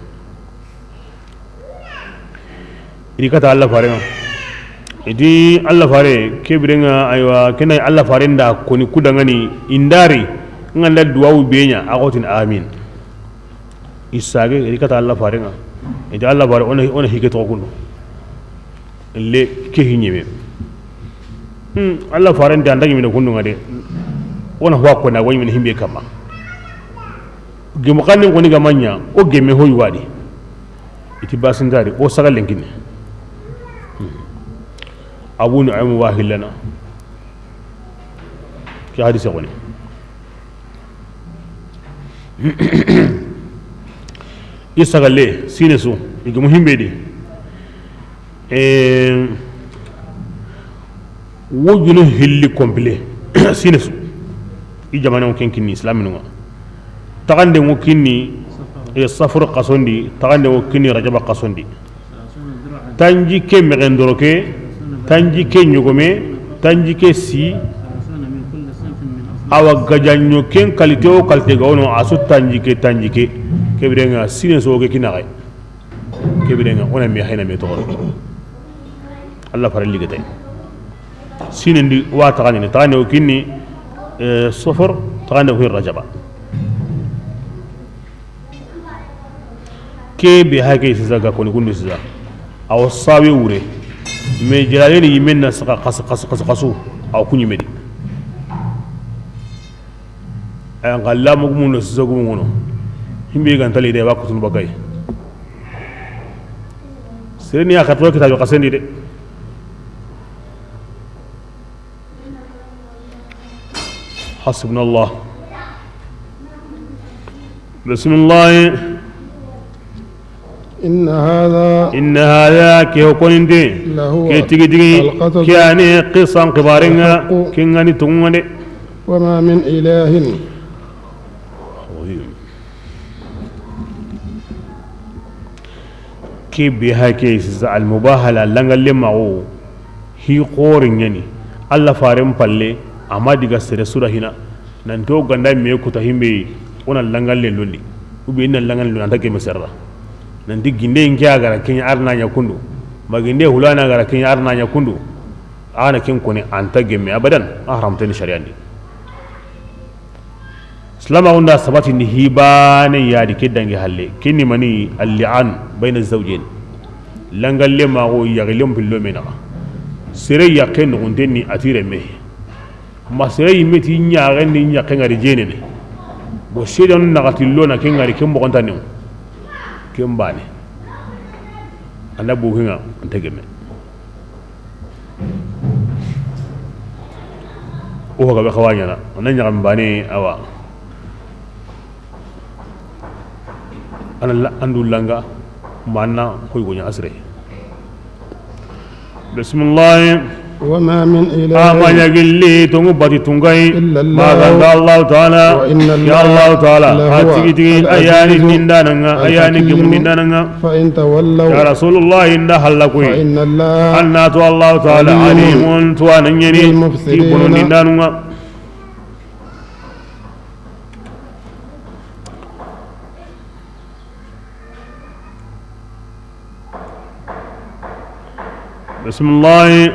I di kata Alla faren ŋa. I di Alla fare ke biren ŋa, aywa, ke na Alla faren da koni ku da ŋa ni i ndari, n ga nda duwawu be ɲa, a xotini amin. I sage, i di kata Alla faren ŋa. I di Alla fare, o na, o na hige to kundu. Le ke hi ɲeme. Hmm, Alla faren da nda ɲimene kundu ŋa de. O na huwa ko na wo ɲimene himbe kamma. Gemu xannen koni ga ma ɲa, o gemme hoy wadi. I ti basintari, o sagallen kinne. Hmm. Abu Nu'aym wa hillana. Ke hadise koni. I sagalle, sine su, i gemu himbe di. Eh, wujunu hilli complet. Sine su. I jamane o ken kinni Islaminu ŋa. Taxande ŋo kinni, e, Safar xasondi, taxande ŋo kinni Rajaba xasondi. Tanji ke mexen doroke, tanji ke ɲogome, tanji ke si. Awa gajaɲo ken kalite o kalite ga wono, a su tanji ke, tanji ke. Ke biren ŋa sine so ke kinaxe. Ke biren ŋa, o na me hayna me toxo. Alla fare ligete. Sine ndi wa taxandini, taxande o kinni, eh, Sofor, taxande o kinni Rajaba. Ke be hake sisa ga koni kundu sisa. Awa sawe wure. Me jalale ni yimen na saka xas, xas, xas, xasu. Awa kuɲi medi. Ayan kalla mugumun no sisa gumun ŋono. Himbe gantali de wa kutun bakay. Sireni ya xato kitabe xasendi de. Hasbunallah. Bismillah. إن هذا Inna hadha, ke ho koninte, لهو ke tigi tigi, القصص ke ani qisan xibarenga, الحق ke ngani tungunga de. وما من إله. Ke be hake sisa almubahala langalle maxo hi xore ɲani. Alla faren palle, ama diga sere sura hina. Nanti o ganda me kuta himbe, o na langalle londi. Ou bien i na langalle londi, anta gemme serra. Nanti ginde inke a gara kenya arna ɲa kundu. Ma ginde hulana gara kenya arna ɲa kundu. Ana ken koni anta gemme abadan, a haramteni shariyandi. Silamaxu nda sabatindi hibane yadi ke dangi halle. Kenni mani al-li'an bayna zawjayn. Langalle maxo yaxilem pillo me naxa. Sere yaxe noxuntenni a ti remme. Ma sere yimme ti ɲaxen ni ɲaxe ngari jenene. Bo seedanu naxati lona ke ngari ke moxontanew. Ken bane. Anda buxinga anta gemme. O ga be xawa ɲana, o na ɲaxam bane awa. Ana la, andu langa, manna koy gonya asre. Bismillah. وما من إله. A ma ɲa gilli tonŋu bati tunŋa yi, إلا الله. Ma ga nta Allahu Taala. وإن الله. Ya Allahu Taala, لهو a tigi tigi, a ya ni العزيز nindaana ŋa, a ya ni الحكيم. Gemu nindaana ŋa. فإن تولوا. Ya Rasulullah, i nda halla koyi. فإن الله An na tu Allahu Taala, عليم alimun, tuwaana ɲa ni, بالمفسدين. Ti bono nindaanu ŋa. Bisimilahi.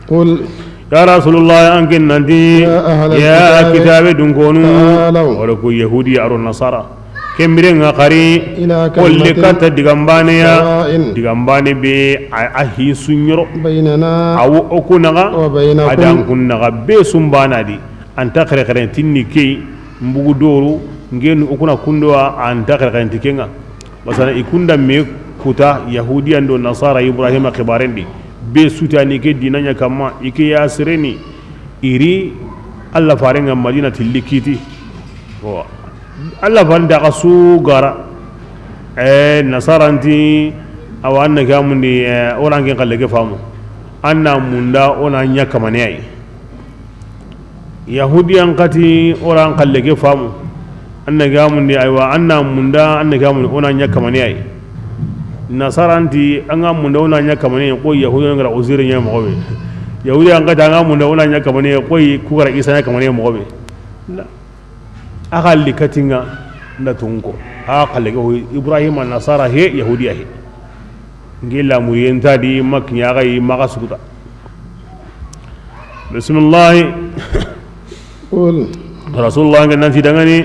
قل. Ya Rasulullah, an ke nanti, يا أهل ya الكتاب kitaabe dunkonu, تعالوا. Wala ko Yahudi, a ro Nasara. Ken bire ŋa xari, إلى كلمة. Kolle kata digan baane ya, سواء. Digan baane be a, a hi su ɲoro. بيننا. A wo o ku naxa, وبينكم. A do an ku naxa be su baana di. An ta xerexeren ti ni ke, n bugu doru, n ke ni o ku na kundo a, an ta xerexeren ti ke ŋa. Masala, i kunda me kuta, Yahudiyan do Nasara, Ibrahima xibaaren di. Be su ta ni ke diina ɲa kanma, i ke ya sireni, i ri Alla faaren ŋa Madina tilli kiti. Wa. Alla faaren da xa su gara. Eh, Nasaranti, awa, an na ke a mundi, eh, o ra an ke xalle ke faamu. An na munda, o na ɲa kamane ya yi. Yahudiyan xa ti, o ra an xalle ke faamu. An na ke a mundi, aywa, an na munda, an na ke a mundi, o na ɲa kamane ya yi. Nasaranti, an ga munda, o na ɲa kamane ya yi, ko Yahudiyan ga ra Uzairu ɲa moxo be. Yahudiyan xa ti, an ga munda, o na ɲa kamane ya yi, ko ku ga ra Isa ɲa kamane ya yi moxo be. La. A xalli kati ŋa nda tunko. A xalle ke ho Ibrahima Nasara he, Yahudiya he. N ke lamuriyen ta di, ma kiɲa ga yi, ma ga suguta. Bisimilahi. قل. Rasulullah, n ke nanti dangani.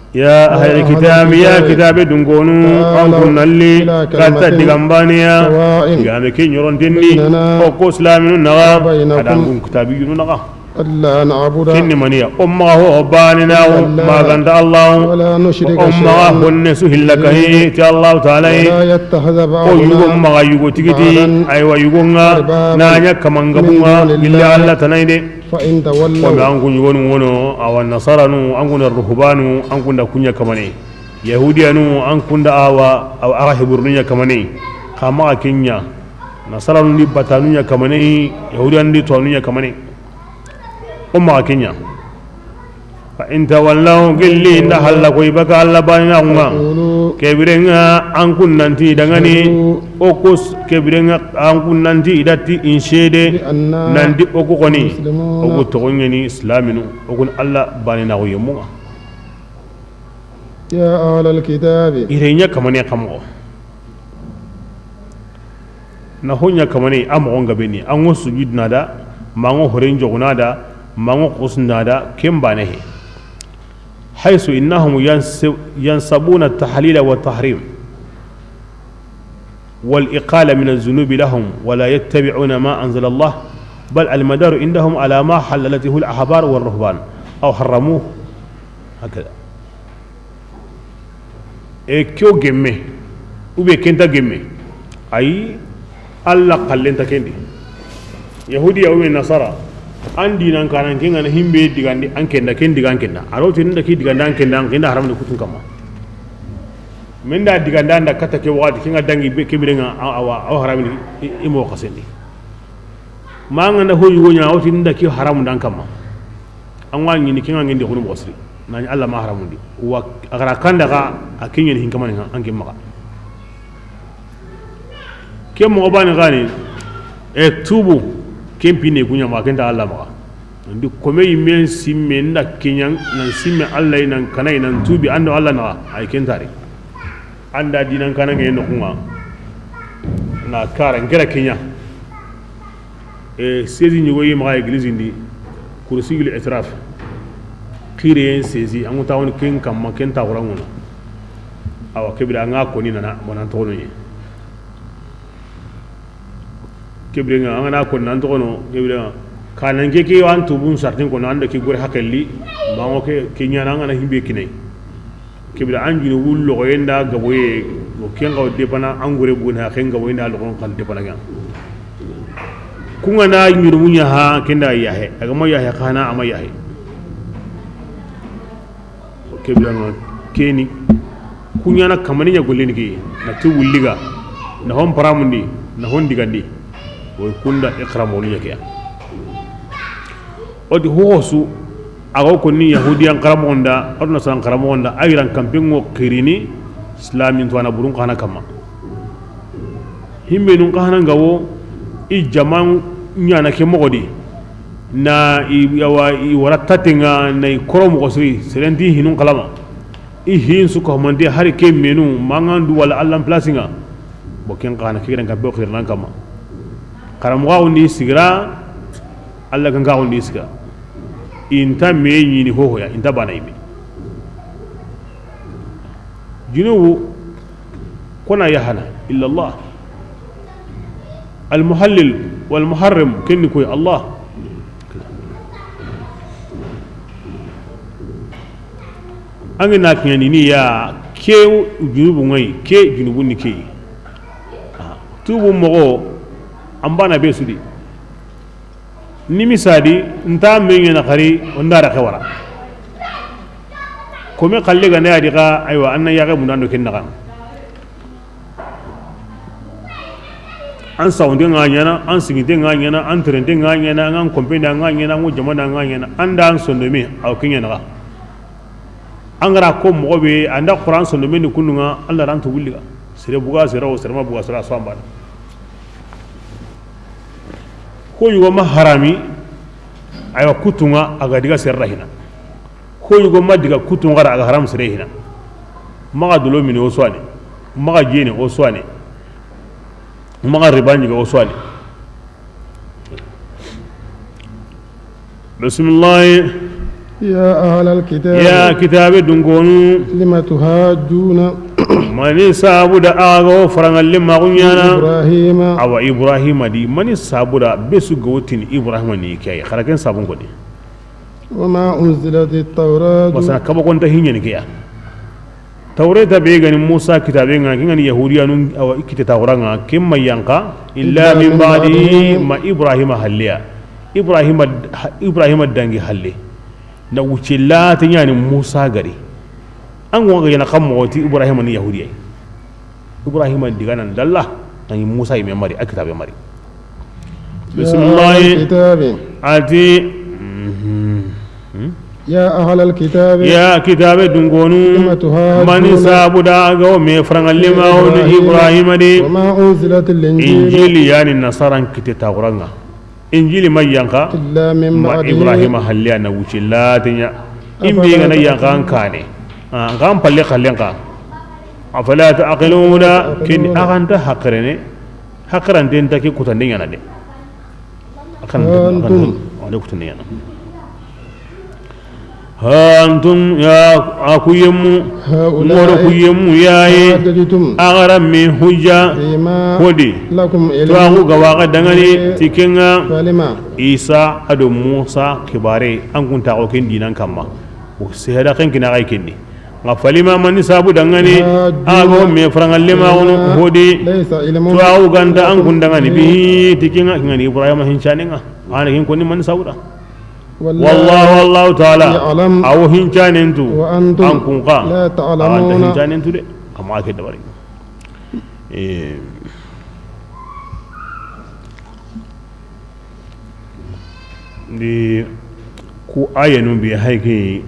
يا أهل الكتاب, ya kitaabe dunkonu, تعالوا an ku nalli, إلى كلمة kata digan baane ya, سواء. Ga me ke ɲoronten ni, بيننا o ko silaaminu naxa, وبينكم. A do an ku kitaabiyunu naxa. ألا نعبد. Ken ni maniya, o maxa ho baane na, إلا الله. Ma ga nta Alla. ولا نشرك به شيئا. O maxa honne su hilla kahi, ti Alla Taala yi. ولا يتخذ بعضنا. O yugo maxa yugo tigi ti, بعضا. Aywa, yugo ŋa, أربابا na ɲa kaman gabu ŋa, من دون الله. Illa Alla tana yi de. فإن تولوا. Ko an ku yugonu wono, awa Nasaranu, an ku nda ruhbanu, an ku nda ku ɲa kamane. Yahudiyanu, an ku nda awa, awa, axa heburunu ɲa kamane. Xa maxa ke ɲa. Nasaranu ni batanu ɲa kamane, Yahudiyanu ni tuwaanu ɲa kamane. O maxa ke ɲa. فإن تولوا, gelli i nda halla koyi baka Alla baane na ŋa. فقولوا. Ke bire ŋa an ku nanti dangani, اشهدوا. O ku s-, ke bire ŋa an ku nanti i da ti in seede, بأننا nanti o ku xoni, مسلمون. O ku toxo ɲa ni silaaminu, o ku ni Alla baane na xo yemmu ŋa. يا أهل الكتاب. I re ɲa kamane xa moxo. Na ho ɲa kamane, a moxo n gabe ni, an ŋo sujuduna da, ma ŋo horen joguna da, ma ŋo xusuna da, ken baane he. حيث إنهم ينس-، ينسبون التحليل والتحريم والإقالة من الذنوب لهم، ولا يتبعون ما أنزل الله، بل المدار عندهم على ما حللته الأحبار والرهبان أو حرموه. هكذا. E ke o gemme, ou bien ke nta gemme. Ayi, Alla xalle nta ken di. Yahudiya ou bien Nasara, an diinan kanan ke ŋa na himbe digandi an ke nda, ken diga an ke nda. A ro ti n da ke digandi an ke nda, an ke nda haram ni kutun kamma. Men da digandi an da kata ke waxati, ke ŋa dangi be, ke bire ŋa, a-, awa, awa haram ni, i, i mo xasendi. Ma ŋa nda ho yugo ɲa, o ti n da ke haram nda an kamma. An wa ɲini ke ŋa ŋindi xunu moxo siri. Na ɲi Alla ma haramundi. Wa a ga ra kanda ga a ke ɲeni hin kamani ŋa an ke maxa. Ke moxo baane ga ni, e tuubu, ken pinne ku ɲa ma, ken nta Alla maxa. Ndi kome yimme n simme nda ke ɲa, nan simme Alla yi, nan kana yi, nan tuubi, an do Alla naxa, ay ken nta ri. An da diinan kanan ŋe noxu ŋa. Na kara n ke ra ke ɲa. E, seize ɲogo yi maxa église ndi, Kursiyul Itiraf. Xireye seize, an ŋa taaxunu ken kamma, ken taaxuran ŋa na. Awa, ke bire an ga koni nana, bonan toxono ɲi. Ke bire ŋa, an ga na koni nan toxono, ke bire ŋa. Kanan ke ke an tuubun sartin kono, an da ke gore haqqe li, ma ŋo ke, ke ɲaana an ga na himbe kini a yi. Ke bire an junubu logoye nda gaboye, o ken ga o depana an gore guna, ken gaboye nda logon kan depana ŋa. Ku ŋa na junubu ɲa ha, ken da yaxe, a ga ma yaxe xa na a ma yaxe. Ke bire ŋa, keni, ku ɲaana kamani ɲa golleni ke, na ti wulli ga, na hon paramundi, na hon digandi. O kunda i xaranmoxonu ɲa ke ya. O di hoho su, a ga wo konni Yahudiyan xaranmoxon da, a do Nasaran xaranmoxon da, a yiran kanpen ŋo xirini Islamin tuwana burun xa na kanma. Himbenu xa na ŋa wo, i jaman ɲaana ke moxo di, na i, yawa, i wara taten ŋa, na i koro moxo siri, seren nti hinun xalama. I hin su ko mande hari ke menu, mangandu wala Allan place ŋa. Bo ken xa na ke yiran kanpen ŋo xirinan kanma. Xaranmoxo wundi sigira, Alla ganka wundi sigira. I nta me ɲini hohoya, i nta bana yime. Junubu, kona yahana, illa Allah. Al muhallil wal muharrim, kenni koy Allah. An ga na kiɲa ni ya ke junubu ŋa yi, ke junubu ni ke yi. Ah, tubu moxo, an bana be su di. Ni misadi, nta me ɲaana xari, o nda ra xewara. Kome xalle ga na ya di xa, aywa, an na yaxe mundando ken naxa. An sawunte ŋa ɲaana, an siginte ŋa ɲaana, an terente ŋa ɲaana, an konpende ŋa ɲaana, an ŋo jamana ŋa ɲaana, an da an sondomi, aw ke ɲaana xa. An ga ra ko moxo be, an da Quran sondomen ni kundu ŋa, Alla ran to wulli ga. Sere buga sere, o sere ma buga sere, a so an bana. Ko yugo ma harami, aywa, kutu ŋa, a ga diga sere ra hina. Ko yugo ma diga kutu ŋa ra, a ga haram sere hina. Maxa dolo mini o suwane, maxa jene o suwane, maxa riba ɲiga o suwane. Bismillah. يا أهل الكتاب. Ya kitabe dunkonu. لم تحاجون. Mani sabu da a ga wo farangalle maxu ɲaana. إبراهيم. Awa Ibrahima di, mani sabu da be su ga wo tini Ibrahima ni ke yi. Xara ken sabun ko di. وما أنزلت التوراة. Parce que kaba konta hiɲeni ke ya. Tawreta be ga ni Musa kitabe ŋa, ke ga ni Yahudiyanu, awa, i kite Tawra ŋa, ke ma yanqa, إلا من بعده, ma Ibrahima halle ya. Ibrahima, Ibrahima dangi halle. Na wuce late ɲa ni Musa gari. An ŋo ga ɲaana xa moxo ti Ibrahima ni Yahudiya yi. Ibrahima diga nan dalla, na ni Musa yime mari, a kitabe mari. يا Bismillah. أهل الكتاب. Ati, mhm. Hmm? يا أهل الكتاب. Ya kitabe dunkonu. لم تحاجون. Mani sabu da ga wo me farangalle maxu ni إبراهيم. Ibrahima di. وما أنزلت الإنجيل. Injili ya ni Nasaran kite Tawra ŋa. Injili ma yanqa. إلا من بعده. Ma Ibrahima halle ya na wuce late ɲa. Imbe ga na yanqa an kane. Ah, an palle xallen xa. أفلا تعقلون. Ken a ga nta haqilene. Haqilanten nta ke kutande ɲaana de. Akan أنتم. Wala kutande ɲaana. Ha antum, ya, a ku yemmu. هؤلاء. Ŋoro ku yemmu ya yi. حاججتم. A ga ra me hujja. فيما. Ko di. لكم علم. Tuwaxu ga wa xa dangani. به. Ti ke ŋa. فلم. Isa a do Musa xibare, an kun ta xo ken dinan kanma. O sehada ken kina xa yi ken di. Nga falima, mani sabu dangani, تحاجون. A ga wo me farangalle maxu no, فيما. Ho di. ليس لكم به علم. Tuwaxu ga nta an kun dangani, به, ti ke ŋa, ke ga ni Ibrahima hincanen ŋa. An na ken koni mani sabu da. والله. Wallahu, Allahu Ta'ala, يعلم. A wo hincanen tu. وأنتم. An kun xa. لا تعلمون. A ga nta hincanen tu de. Amma ke dabari. Eh. Di ku ayanu bi hayki,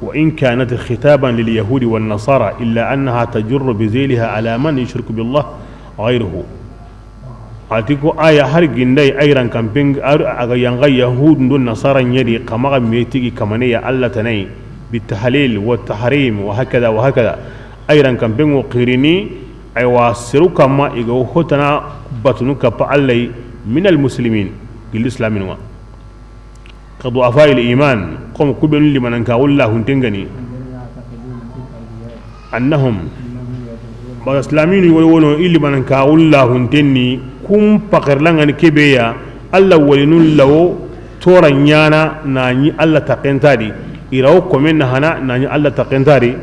وإن كانت خطابا لليهود والنصارى إلا أنها تجر بذيلها على من يشرك بالله غيره. Ati ko aya har gindai ayran kamping ar aga yanga Yahud ndo Nasara nyeri kamaga metigi kamane ya Allah tanai, بالتحليل والتحريم وهكذا وهكذا. Ayran kamping o qirini. Aywa, seru kamma i ga hotana batunu kappa Alla yi, من المسلمين, gilli islamin wa. كضعفاء الإيمان, comme ku benu limanan ka wulla hunten ga ni. أنهم, baga islaminu yogo wono i limanan ka wulla hunten ni, kun pakirlangani kebe ya, Alla walinun lawo tora nyana na ni Alla taqentadi, irawo komen na hana na ni Alla taqentadi.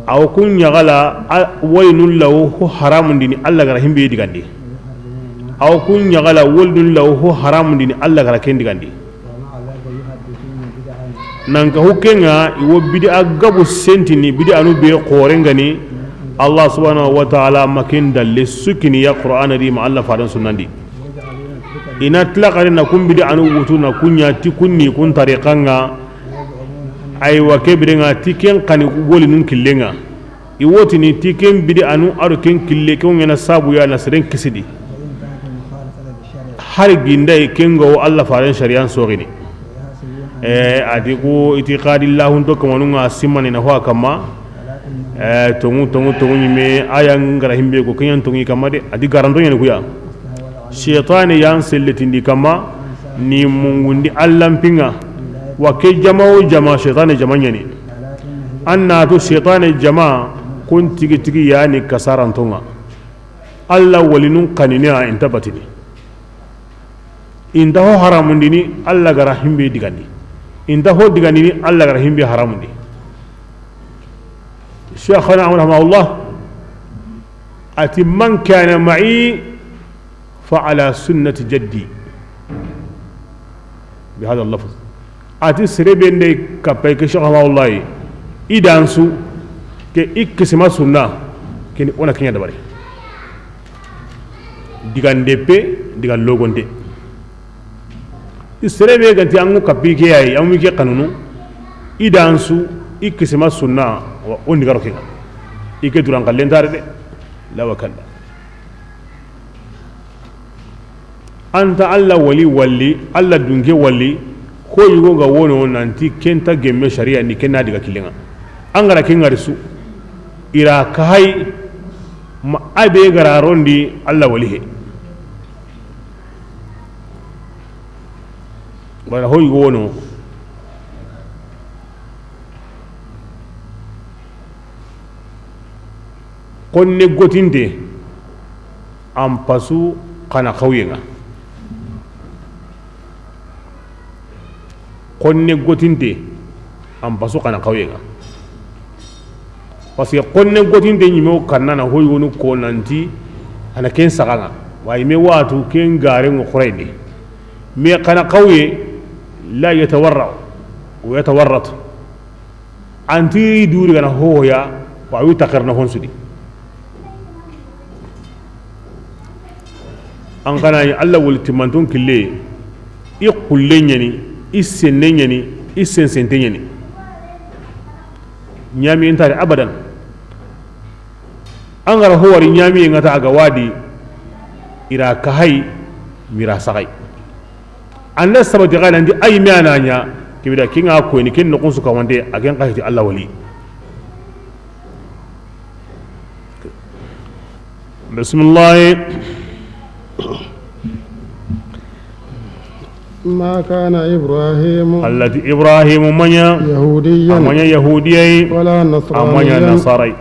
Aw kun ɲagala, a, walinun lawo ho haramun dini Alla gara himbe digandi. Aw kun ɲagala, walinun lawo ho haramun dini Alla gara ken digandi. Nan ka hukenga, i wo bid'a gabu sentini, bid'anu be xorengani, Allah subhanahu wa ta'ala ma ken dalle su kini ya Qur'ana di ma Allah fadan sunnan di. I na tilakari na kun bidi anu wutu na kun ɲa ti kun ni kun tariqan ŋa. Aywa, ke biren ŋa ti ken xa ni wolinun killen ŋa. I wo tini ti ken bidi anu a do ken kille ken ŋa na sabu ya na seren kisidi. Hari ginda i ken go Allah fadan shari'an sogini. Eh, a di ku itiqadi lahun to kamanun ŋa simani na ho a kamma. Eh, tongu, tongu, tongu ɲime, a ya n gara himbe ko, ken ɲa n tongu i kamma de, a di garanto ɲa ni ku ya. Shaytani ya n selletindi kamma, ni mungundi Allan pinŋa. Wa ke jama wo jama, shaytani jama ɲa ni. An na to shaytani jama, kun tigi tigi ya ni kasaranton ŋa. Allah walinun kanini a inta batini. Inta ho haramundini, Allah gara himbe digandi. Inta ho digandini, Allah gara himbe haramundi. Shaykhana Ahmad rahimahullah, a ti, "Man kana ma'i fa ala sunnati jaddi." Bi hada lafz. A ti, "Sere be nde kappay ke Shaykh Hamawullahi, i dan su, ke i kisima sunna, ke ni o na ke ɲa dabari. Diga ndeppe, diga logonte. I sere be ga nti an ŋa kappi ke yayi, an wi ke kanunu, i dan su, i kisima sunna, wa o ni garo ke ŋa. I ke duran kallen tare de, la wa kalla." Anta Allah wali wali, Allah dunke wali, ko yugo ga wono nanti kenta gemme sharia ni kenna diga killen ŋa. An gara ken ŋari su, i ra ka hay ma a be gara rondi Allah wali he. Wala ho yugo wono. Xonne gotinte an pasu xana xawyen ŋa. Xonne gotinte an pasu xana xawyen ŋa. Parce que xonne gotinte ɲime wo kanna na hoy wonu ko nanti a na ken saxa ŋa. Wa i me watu ken gare ŋo xorayni. Mais xana xawye la yatawarra wa yatawarrat. Anti duri gana hohoya, wa wi takarna honsudi. An kana yi Allah wali timanton kille, i xulle ɲani, i senne ɲani, i sensente ɲani. Ɲami intari abadan. An gara howari ɲami ŋa ta a ga wadi, i ra ka hay, mira saxay. Anda sabati ga nanti ay me a na ɲa, kibida kinga ko ni ken no kunsu kawande a ken xahiti Allah wali. Bismillah. ما كان إبراهيم Allati Ibrahim maɲa, يهوديا a maɲa Yahudiyai, ولا a maɲa نصرانيا Nasarai.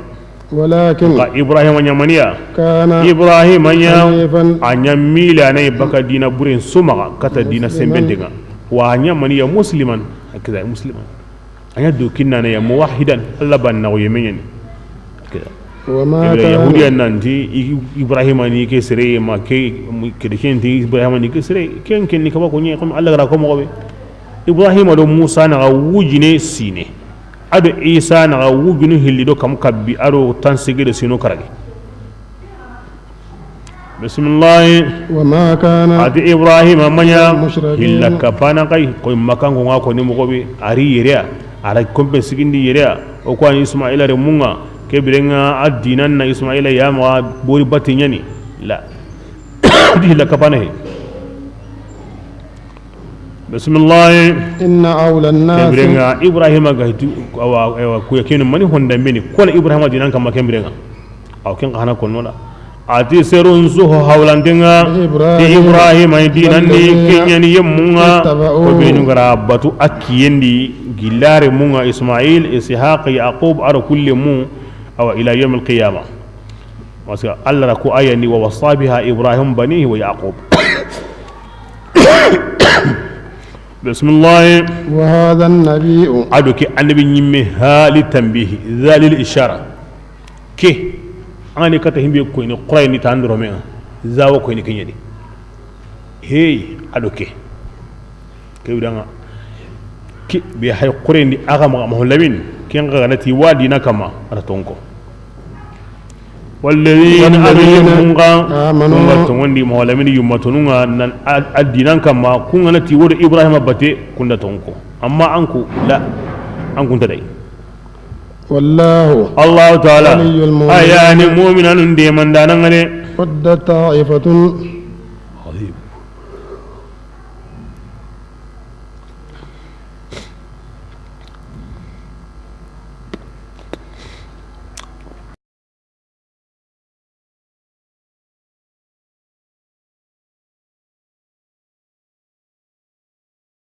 ولكن Nka Ibrahima ɲa maniya. كان Ibrahima ɲa حنيفا a ɲa mila ne baka dina buren sumaga kata dina مسلما sembendenga. Wa a ɲa maniya musliman, hakida musliman. A ɲa do kinnana ya muwahidan, Allah ban na yeme ɲani. وما Ibra كان Yahudiya nanti i-, Ibrahima ni ke sere ma ke, ke de ken ti Ibrahima ni ke sere, ken ken ni kaba ko ɲe, comme Allah gara ko mo be. Ibrahima do Musa na ga wujine sine. Ado Isa na ga wujunu hilli do kam kabbi ado tansege do sino karage. Bismillah. وما كان Ati Ibrahima maɲa من المشركين hilla kapana kai ko makango nga ko ni mogo be ari yerea ara kompe sigindi yerea o ko ani Ismaila re munga ke birenga addinan na Ismaila ya ma bori batiɲani la. Di hilla kapana he. Bismillah. إن أولى الناس Kembirenga Ibrahima ga hitu awa, awa, kuya kenu mani honda meni kola Ibrahima dinan kama kembirenga. Aw ken xana konno la. Ati serun su ho hawlandenga. بإبراهيم Ti Ibrahima dinandi الذين kenyani yemmunga. اتبعوه Ko benu gara batu akiyendi gilare munga Ismail, Ishaq, Yaqub, aro kulle mu. Awa ila yawmil qiyamah. Parce que Allah ra ko aya ni wa wasa biha Ibrahim banihi wa Yaqub. Bismillah. وهذا النبي Ado ke annabi ɲimme hali tanbihi, zalil ishara. Ke, ani kata himbe ko ni Qurayni tandoro me, zawo ko ni kenyedi. Hey, ado ke. Ke wudanga. Ki be hay Qurayni aga ma, ma lamin, ken ga na ti wadi na kama, ara tonko. والذين آمنوا, kun ga tongondi, mawlamini yummatonun ga nan a diinan kanma, kun ga na ti wori Ibrahima bate, kun da tongo. Amma an ku la, an kun ta dai. والله, Allahu taala, ولي المؤمنين, a yan ni mu'minanun deemandaana ŋa ne. ود طائفة,